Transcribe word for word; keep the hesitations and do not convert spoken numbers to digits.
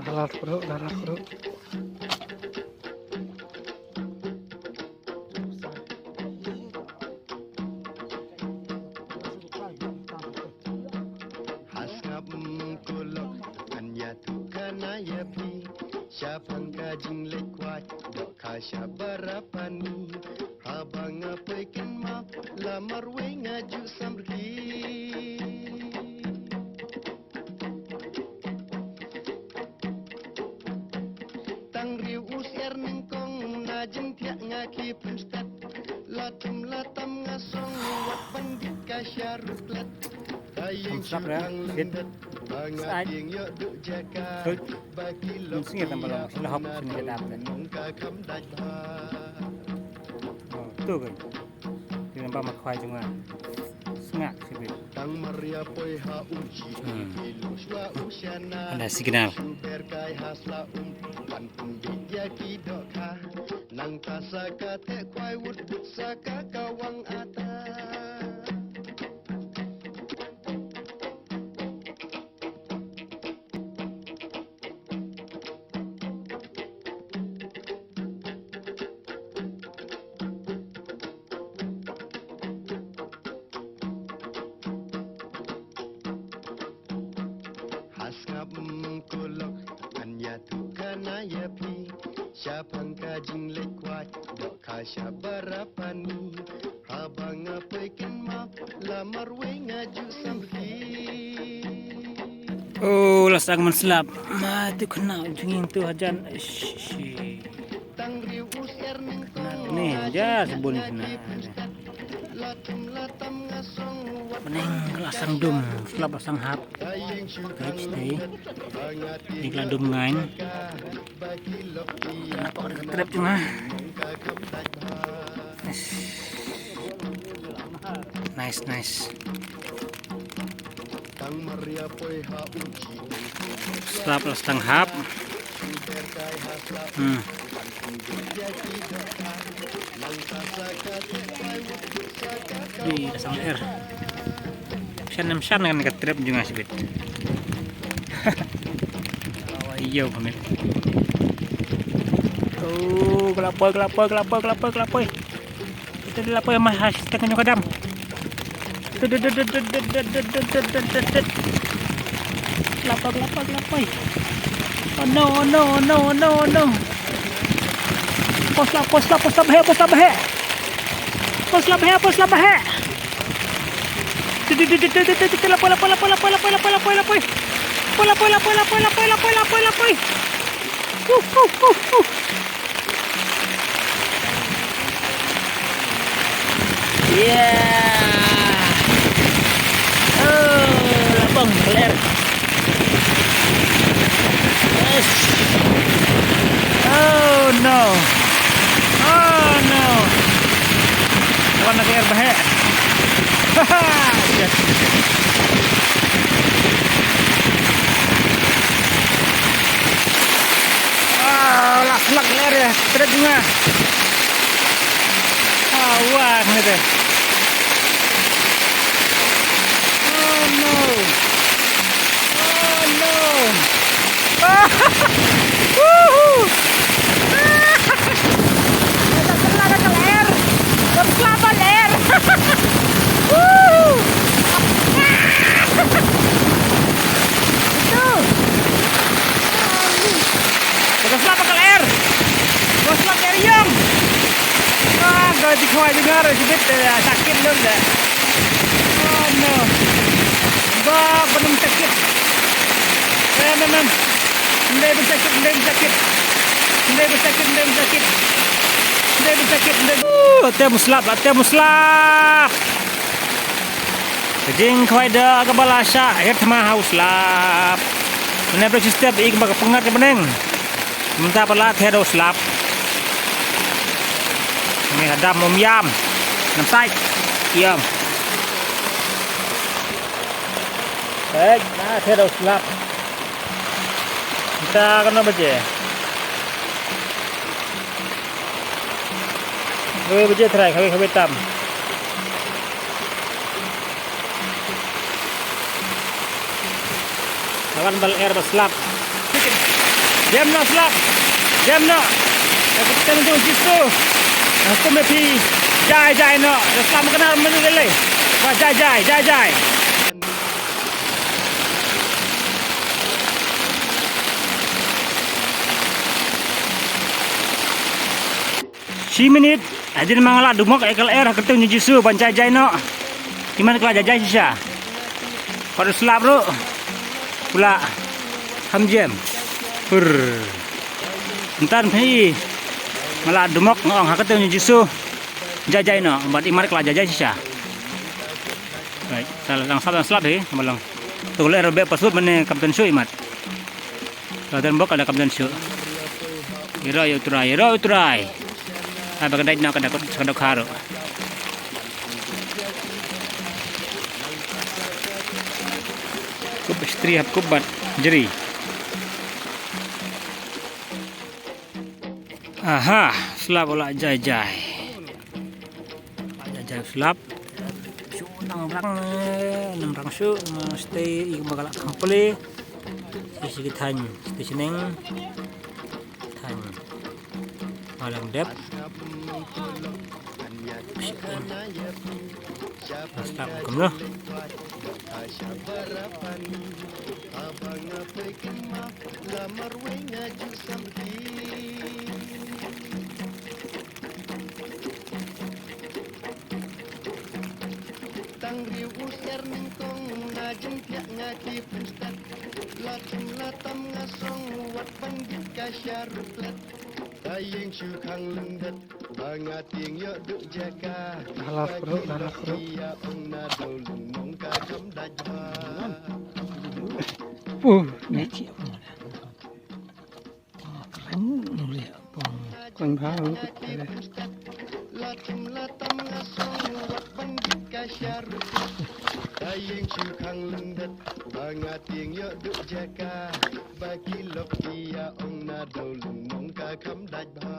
Dalat kru, dalat kru. Hasngap kulok an ïa tu kana ïa phi. Shaphang ka jingleit kwai dok ka sha barapani. Haba nga poi kynmaw la marwei nga ju samrkhie. Tang riu u syiar nyngkong na jingthiah nga ki pynstad. La tum la tam nga song wat bandit ka sha ruklat. Ka ïing shu tang lyndet ba nga tieng ïoh duh jaka. Ba ki lok sngewthuh ba long shu la hok shu nong ka kham dait bha. Tu kan. Ti nang ba ma khwai jong nga. Sngak sibit. Tang Maria poi ha um shi ki lu shwa u shana. Ada signal. Shu ber kai ha sla um pan pun bit ïa ki dohkha. Nangta sa ka teh khwai wut wut sa ka kawang ata. Hasngap kulok an ïa tu kana ïa phi. Shaphang ka jingleit kwai dok ka sha barapani. Haba nga poi kynmaw la marwei nga ju samrkhie. Oh, la sdang man slap. Ma tu kena jingin tu hajan. Shi, shi. Ni ja sebun kena. Pening la sang dum, slap la sang hap. Tei, tei. Ni la dum ngain. Kenapa ada ketrap cuma. Nice, nice. Slap la stang hap. Hmm. Ui, la sang air. Shan nam shan kan ka trip jong nga sibit. Awa, iyo kami. Oh, kelapoi, kelapoi, kelapoi, kelapoi, kelapoi. Ito di lapoi mah hashtag nyo kadam. Lapoi, lapoi, lapoi. Oh no, oh no, oh no, oh no, oh no. Pos la, pos la, pos la bahe, pos la bahe. Pos la bahe, pos la bahe. Lapoi, lapoi, lapoi, lapoi, lapoi, lapoi, lapoi. Lapoi, lapoi, lapoi, lapoi, lapoi, lapoi, lapoi, lapoi. Huh, huh, huh, huh. Yeah. Oh, la bang ler. Yes. Oh no. Oh no. Wan na ler bahe. Haha. Yes. Ah, la slak ler ya, tret nga. Ah, wah, ngete. Oh no. Oh no. Woohoo. Dah kelar dah kelar. Dah kelar dah kelar. Woohoo. Itu. Dah kelar dah kelar. Dah kelar dah kelar. Ah, gaji khwai dengar jibit, eh, sakit lun dah. Oh no. Ba, ba nang sakit. Eh, no, no. Ndai ba sakit, ndai ba sakit. Ndai ba sakit, ndai ba sakit. Ndai ba sakit, ndai ba. Uh, te muslap, te muslap. Ka jingkhwai da kaba la shah, her thma ha u slap. Mynne ba shi step i kaba ka pyngngad ka bneng. Mynta ba la the da u slap. Ni hadam um yam. Namtai. Yam. Baik, la the da u slap. Mynta katno baje? Kawei baje trai, kawei, kawei tam. Wan bal er ba slap. Dem noh slap. Dem noh. Ka kyrteng jong Jisu. Nga hukum ïa phi. Jai jai noh. Da slap ma ka nar mynta lei. Wa jai jai jai jai. Shi minit hadien ma nga la dumok ïa ka lyer ha ka kyrteng jong Jisu ban jai jai noh. Imat ka la jai jai shisha. Pat u slap ruh u la kham jem. Pur. Mynta phi nga la dumok nga ong ha ka kyrteng jong Jisu. Jai jai noh bad imat ka la jai jai shisha. Right, sa la dang slap dang slap hi, ba long. Tu lyer ba beh pa sut mane kam ten shuh imat. Ka don bok ka da kam don shuh. Ïaroh ïa u Trai, ïaroh ïa u Trai. Haba ka dait noh ka da ka da kha ruh. Kup stri hap kup bad jri. Aha, slap u la jai jai. Jai jai slap. Shu nang rang, nang rang shu, nang stay i ba ka la kham pule. Shi shi ki thaiñ, stay shneng. Thaiñ. Malang dep. Slap kumno. Tang riu u ser nyngkong nga jin thiah nga ki pun stet. La chim la tam nga song wat ban dit ka sha ruklet. Ka ïing shu khang lyndet ba nga tieng ïoh duh jaka. Hala pro, hala pro. Ïa ong na do lung nong ka kam dait ba. Puh, ne. Kren bha lu kut. Ka ïing shu khang lyndet ba nga tieng ïoh duh jaka. Ba ki lok ïa ong na do lung nong ka kam dait ba.